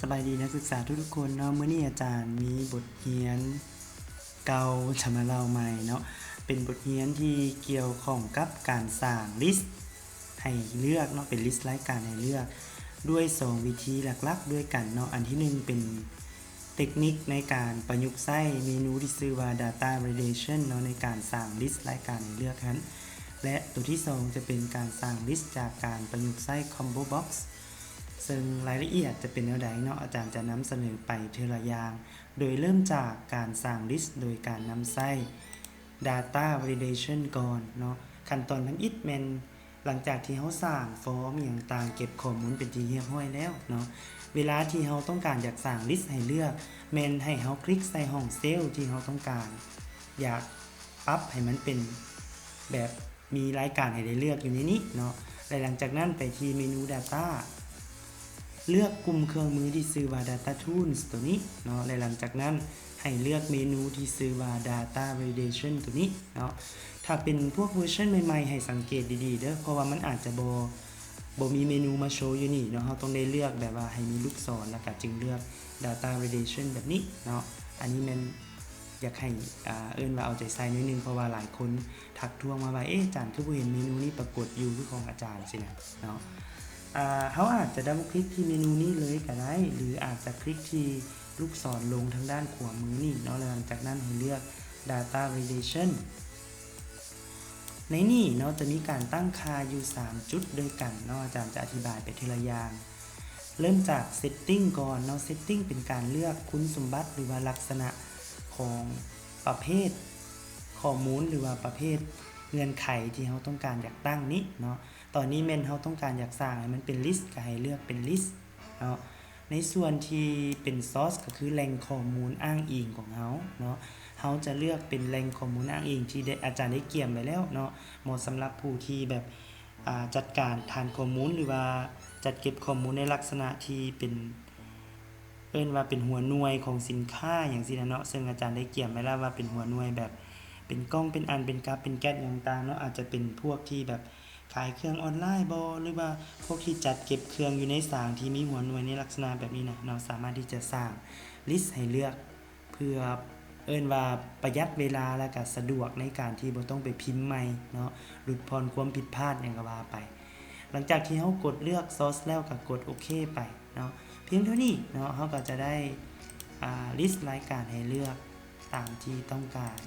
ສະບາຍດີນັກສຶກສາທຸກໆຄົນເນາະ, ມື້ນີ້ອາຈານມີບົດຮຽນເກົ່າຈະມາເລົ່າໃໝ່ເນາະ, ເປັນບົດຮຽນທີ່ກ່ຽວຂ້ອງກັບການສ້າງລິດໃຫ້ເລືອກເນາະ, ເປັນລິດລາຍການໃຫ້ເລືອກດ້ວຍສອງວິທີຫຼັກໆດ້ວຍກັນເນາະ. ອັນທີໜຶ່ງເປັນເຕັກນິກໃນການປະຍຸກໃຊ້ເມນູທີ່ຊື່ວ່າ Data Validation ເນາະ ໃນການສ້າງລິດລາຍການໃຫ້ເລືອກຫັ້ນ ແລະ ຕົວທີສອງຈະເປັນການສ້າງລິດຈາກການປະຍຸກໃຊ້ Combo Box ເຊິ່ງລາຍລະອຽດຈະເປັນແນວໃດເນາະ, ອາຈານຈະນຳສະເໜີໄປເທື່ອລະຢ່າງ, ໂດຍເລີ່ມຈາກການສ້າງລິດໂດຍການນຳໃຊ້ Data Validation ກ່ອນເນາະ. ຂັ້ນຕອນທຳອິດແມ່ນຫຼັງຈາກທີ່ເຮົາສ້າງຟອມອີ່ຫຍັງຕ່າງເກັບຂໍ້ມູນເປັນທີ່ຮຽບຮ້ອຍແລ້ວເນາະ, ເວລາທີ່ເຮົາຕ້ອງການຢາກສ້າງລິດໃຫ້ເລືອກ ແມ່ນໃຫ້ເຮົາຄລິກໃສ່ຫ້ອງເຊວທີ່ເຮົາຕ້ອງການຢາກປັບໃຫ້ມັນເປັນແບບ ມີລາຍການໃຫ້ໄດ້ເລືອກຢູ່ໃນນີ້ເນາະ ແລະ ຫຼັງຈາກນັ້ນໄປທີ່ເມນູ Data ເລືອກກຸ່ມເຄື່ອງມືທີ່ຊື່ວ່າ Data Tools ຕົວນີ້ເນາະ ແລະ ຫຼັງຈາກນັ້ນໃຫ້ເລືອກເມນູທີ່ຊື່ວ່າ Data Validation ຕົວນີ້ເນາະ. ຖ້າເປັນພວກເວີຊັນໃໝ່ໆ ໃຫ້ສັງເກດດີໆເດີ້ ເພາະວ່າມັນອາດຈະບໍ່ ບໍ່ມີເມນູມາໂຊຢູ່ນີ້ເນາະ, ເຮົາຕ້ອງໄດ້ເລືອກແບບວ່າໃຫ້ມີລູກສອນ ແລ້ວກະຈຶ່ງເລືອກ Data Validation ແບບນີ້ເນາະ. ອັນນີ້ແມ່ນ ຢາກໃຫ້ ອ່າ ເອີ້ນວ່າເອົາໃຈໃສ່ໜ້ອຍໜຶ່ງ ເພາະວ່າຫຼາຍຄົນທັກທ້ວງມາວ່າ ເອ ອາຈານ ຄືບໍ່ເຫັນເມນູນີ້ປາກົດຢູ່ ຄືຂອງອາຈານ ຊີ້ນະເນາະ. ອ່າ ເຮົາອາດຈະດັບເບິນຄລິກທີ່ເມນູນີ້ເລີຍກະໄດ້ ຫຼື ອາດຈະຄລິກທີ່ລູກສອນລົງທາງດ້ານຂວາມືນີ້ເນາະ, ແລ້ວຫຼັງຈາກນັ້ນໃຫ້ເລືອກ Data Validation. ໃນນີ້ເນາະ ຈະມີການຕັ້ງຄ່າຢູ່ສາມຈຸດດ້ວຍກັນເນາະ, ອາຈານຈະອະທິບາຍໄປເທື່ອລະຢ່າງ. ເລີ່ມຈາກ Setting ກ່ອນເນາະ, Setting ເປັນການເລືອກຄຸນສົມບັດ ຫຼືວ່າລັກສະນະຂອງປະເພດຂໍ້ມູນ ຫຼືວ່າປະເພດເງື່ອນໄຂທີ່ເຮົາຕ້ອງການຢາກຕັ້ງນີ້ເນາະ. ຕອນນີ້ແມ່ນເຮົາຕ້ອງການຢາກສ້າງໃຫ້ມັນເປັນ List ກໍໃຫ້ເລືອກເປັນ List ເນາະ. ໃນສ່ວນທີ່ເປັນ Source ກໍຄືແຫຼ່ງຂໍ້ມູນອ້າງອີງຂອງເຮົາເນາະ, ເຮົາຈະເລືອກເປັນແຫຼ່ງຂໍ້ມູນອ້າງອີງທີ່ໄດ້ ອາຈານໄດ້ກຽມໄວ້ແລ້ວເນາະ, ເໝາະສຳລັບຜູ້ທີ່ແບບ ອ່າ ຈັດການຖານຂໍ້ມູນ ຫຼືວ່າຈັດເກັບຂໍ້ມູນໃນລັກສະນະທີ່ເປັນ ເອີ້ນວ່າເປັນຫົວໜ່ວຍຂອງສິນຄ້າຫຍັງຊີ້ນະເນາະ, ເຊິ່ງອາຈານໄດ້ກຽມໄວ້ແລ້ວວ່າເປັນຫົວໜ່ວຍແບບເປັນກ່ອງ ເປັນອັນ ເປັນກັບ ເປັນແກັດຫຍັງຕ່າງເນາະ, ອາດຈະເປັນພວກທີ່ແບບຂາຍເຄື່ອງອອນລາຍບໍ ຫຼືວ່າພວກທີ່ຈັດເກັບເຄື່ອງຢູ່ໃນສາງທີ່ມີຫົວໜ່ວຍໃນລັກສະນະແບບນີ້ນະເນາະ, ສາມາດທີ່ຈະສ້າງ List ໃຫ້ເລືອກ ເພື່ອເອີ້ນວ່າປະຢັດເວລາ ແລະກະສະດວກໃນການທີ່ບໍ່ຕ້ອງໄປພິມໃໝ່ເນາະ, ຫຼຸດຜ່ອນຄວາມຜິດພາດຫຍັງກະວ່າໄປ. ຫຼັງຈາກທີ່ເຮົາກົດເລືອກ Source ແລ້ວກະກົດໂອເຄໄປເນາະ. ພຽງເທົ່ານີ້ເນາະ ເຮົາກະຈະໄດ້ ອ່າ List ລາຍການໃຫ້ເລືອກຕາມທີ່ຕ້ອງການ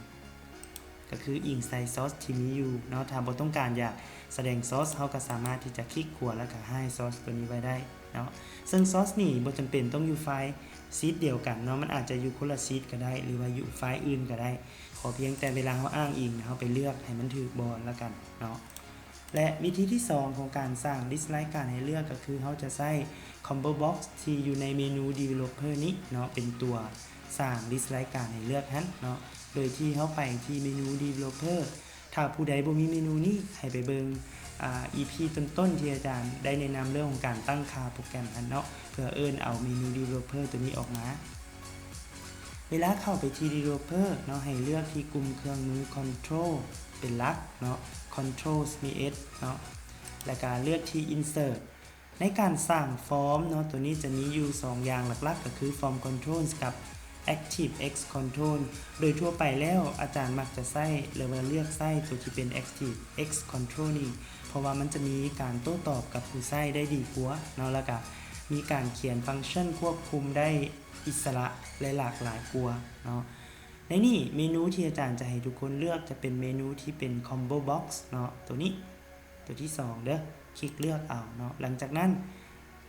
ກໍຄືອີງໃສ່ Source ທີ່ມີຢູ່ເນາະ. ຖ້າບໍ່ຕ້ອງການຢາກສະແດງ Source ເຮົາກໍສາມາດທີ່ຈະຄລິກຂວາ ແລ້ວກໍ Hide Source ຕົວນີ້ໄວ້ໄດ້ເນາະ. ເຊິ່ງ Source ນີ້ບໍ່ຈຳເປັນຕ້ອງຢູ່ໄຟລ໌ Sheet ດຽວກັນເນາະ, ມັນອາດຈະຢູ່ຄົນລະ Sheet ກໍໄດ້ ຫຼືວ່າຢູ່ໄຟລ໌ອື່ນກໍໄດ້, ຂໍພຽງແຕ່ເວລາເຮົາອ້າງອີງ ເຮົາໄປເລືອກໃຫ້ມັນຖືກບ່ອນແລ້ວກັນເນາະ. ແລະ ວິທີທີສອງຂອງການສ້າງ List ລາຍການໃຫ້ເລືອກ ກໍຄືເຮົາຈະໃຊ້ Combo Box ທີ່ຢູ່ໃນເມນູ Developer ນີ້ເນາະ ເປັນຕົວສ້າງ List ລາຍການໃຫ້ເລືອກຫັ້ນເນາະ, ໂດຍທີ່ເຮົາໄປທີ່ເມນູ Developer. ຖ້າຜູ້ໃດບໍ່ມີເມນູນີ້ ໃຫ້ໄປເບິ່ງ ອ່າ ອີພີຕົ້ນໆ ທີ່ອາຈານໄດ້ແນະນຳເລື່ອງຂອງການຕັ້ງຄ່າໂປຣແກຣມຫັ້ນເນາະ, ເພື່ອເອີ້ນເອົາເມນູ Developer ຕົວນີ້ອອກມາ. ເວລາເຂົ້າໄປທີ່ Developer ເນາະ, ໃຫ້ເລືອກທີ່ກຸ່ມເຄື່ອງມື Control ເປັນຫຼັກເນາະ, Control ມີ S ເນາະ, ແລ້ວກະເລືອກທີ່ Insert. ໃນການສ້າງຟອມເນາະ, ຕົວນີ້ຈະມີຢູ່ສອງຢ່າງຫຼັກໆ ກໍຄື Form Controls ກັບ ActiveX Control. ໂດຍທົ່ວໄປແລ້ວ ອາຈານມັກຈະໃຊ້ ຫຼືວ່າເລືອກໃຊ້ຕົວທີ່ເປັນ ActiveX Control ນີ້ ເພາະວ່າມັນຈະມີການໂຕ້ຕອບກັບຜູ້ໃຊ້ໄດ້ດີກວ່າເນາະ, ແລ້ວກະມີການຂຽນຟັງຊັນຄວບຄຸມໄດ້ອິດສະຫຼະ ແລະ ຫຼາກຫຼາຍກວ່າເນາະ. ໃນນີ້ເມນູທີ່ອາຈານຈະໃຫ້ທຸກຄົນເລືອກຈະເປັນເມນູທີ່ເປັນ Combo Box ເນາະ, ຕົວນີ້ ຕົວທີສອງເດີ້, ຄລິກເລືອກເອົາເນາະ. ຫຼັງຈາກນັ້ນ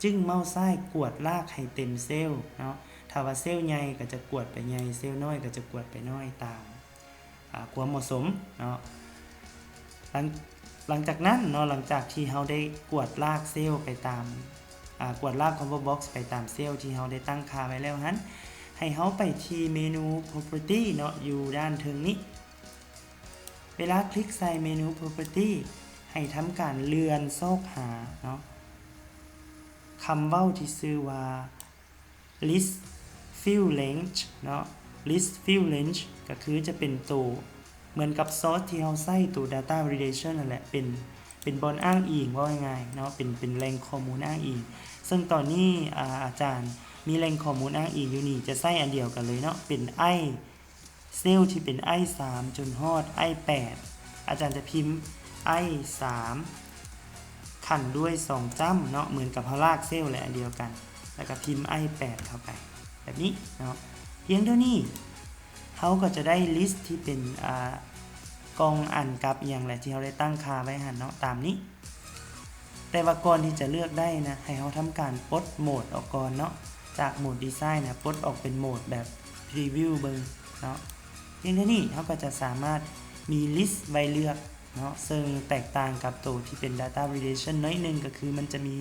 ຈຶ່ງເມົາຊ້າຍກວາດລາກໃຫ້ເຕັມເຊວເນາະ, ຖ້າວ່າເຊວໃຫຍ່ກໍຈະກວາດໄປໃຫຍ່, ເຊວນ້ອຍກໍຈະກວາດໄປນ້ອຍ ຕາມ ອ່າ ຄວາມເໝາະສົມເນາະ. ຫຼັງ ຫຼັງຈາກນັ້ນເນາະ, ຫຼັງຈາກທີ່ເຮົາໄດ້ກວາດລາກເຊວໄປຕາມ ອ່າ ກວາດລາກ Combo Box ໄປຕາມເຊວທີ່ເຮົາໄດ້ຕັ້ງຄ່າໄວ້ແລ້ວຫັ້ນ, ໃຫ້ເຮົາໄປທີ່ເມນູ Property ເນາະ, ຢູ່ດ້ານເທິງນີ້. ເວລາຄລິກໃສ່ເມນູ Property ໃຫ້ທຳການເລື່ອນຊອກຫາເນາະ ຄຳເວົ້າທີ່ຊື່ວ່າ List Field Range ເນາະ, List Field Range ກໍຄືຈະເປັນໂຕເໝືອນກັບ Source ທີ່ເຮົາໃຊ້ໂຕ Data Validation ນັ້ນແຫຼະ, ເປັນ ເປັນບ່ອນອ້າງອີງ ເວົ້າງ່າຍໆເນາະ, ເປັນ ເປັນແຫຼ່ງຂໍ້ມູນອ້າງອີງ. ເຊິ່ງຕອນນີ້ ອາ ອາຈານ ມີແຫຼ່ງຂໍ້ມູນອ້າງອີງຢູ່ນີ້ ຈະໃຊ້ອັນດຽວກັນເລີຍເນາະ ເປັນ I ເຊວທີ່ເປັນ I ສາມ ຈົນຮອດ I ແປດ ອາຈານຈະພິມ I ສາມ ຂັ້ນດ້ວຍສອງຈ້ຳເນາະ ເໝືອນກັບເຮົາລາກເຊວແຫຼະ ອັນດຽວກັນ ແລ້ວກໍພິມ I ແປດ ເຂົ້າໄປ ແບບນີ້ເນາະ. ພຽງເທົ່ານີ້ ເຮົາກໍຈະໄດ້ລິດທີ່ເປັນ ອ່າ ກ່ອງອັນກັບອີ່ຫຍັງແຫຼະ ທີ່ເຮົາໄດ້ຕັ້ງຄ່າໄວ້ຫັ້ນເນາະ ຕາມນີ້. ແຕ່ວ່າກ່ອນທີ່ຈະເລືອກໄດ້ນະ ໃຫ້ເຮົາທຳການປົດໂໝດອອກກ່ອນເນາະ ຈາກໂໝດດີໄຊນະ ປົດອອກເປັນໂໝດແບບ preview ເບິ່ງເນາະ. ພຽງເທົ່ານີ້ເຮົາກໍຈະສາມາດມີລິດໄວ້ເລືອກເນາະ ເຊິ່ງແຕກຕ່າງກັບໂຕທີ່ເປັນ data validation ໜ້ອຍໜຶ່ງ ກໍຄືມັນຈະມີ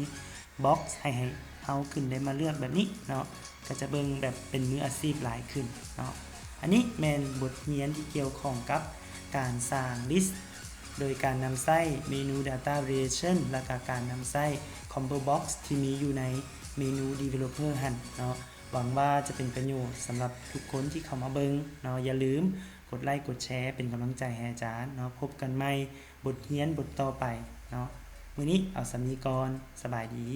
box ໃຫ້ ໃຫ້ເຮົາຂຶ້ນໄດ້ມາເລືອກແບບນີ້ເນາະ ກໍຈະເບິ່ງແບບເປັນມືອາຊີບຫຼາຍຂຶ້ນເນາະ. ອັນນີ້ແມ່ນບົດຮຽນທີ່ກ່ຽວຂ້ອງກັບການສ້າງລິດ ໂດຍການນຳໃຊ້ເມນູ Data Validation ແລ້ວກໍການນຳໃຊ້ Combo Box ທີ່ມີຢູ່ໃນເມນູ Developer ຫັ້ນເນາະ. ຫວັງວ່າຈະເປັນປະໂຫຍດສຳລັບທຸກຄົນທີ່ເຂົ້າມາເບິ່ງເນາະ. ຢ່າລືມກົດໄລກົດແຊເປັນກຳລັງໃຈໃຫ້ອາຈານເນາະ. ພົບກັນໃໝ່ບົດຮຽນບົດຕໍ່ໄປເນາະ. ມື້ນີ້ເອົາສ່ຳນີ້ກ່ອນ. ສະບາຍດີ.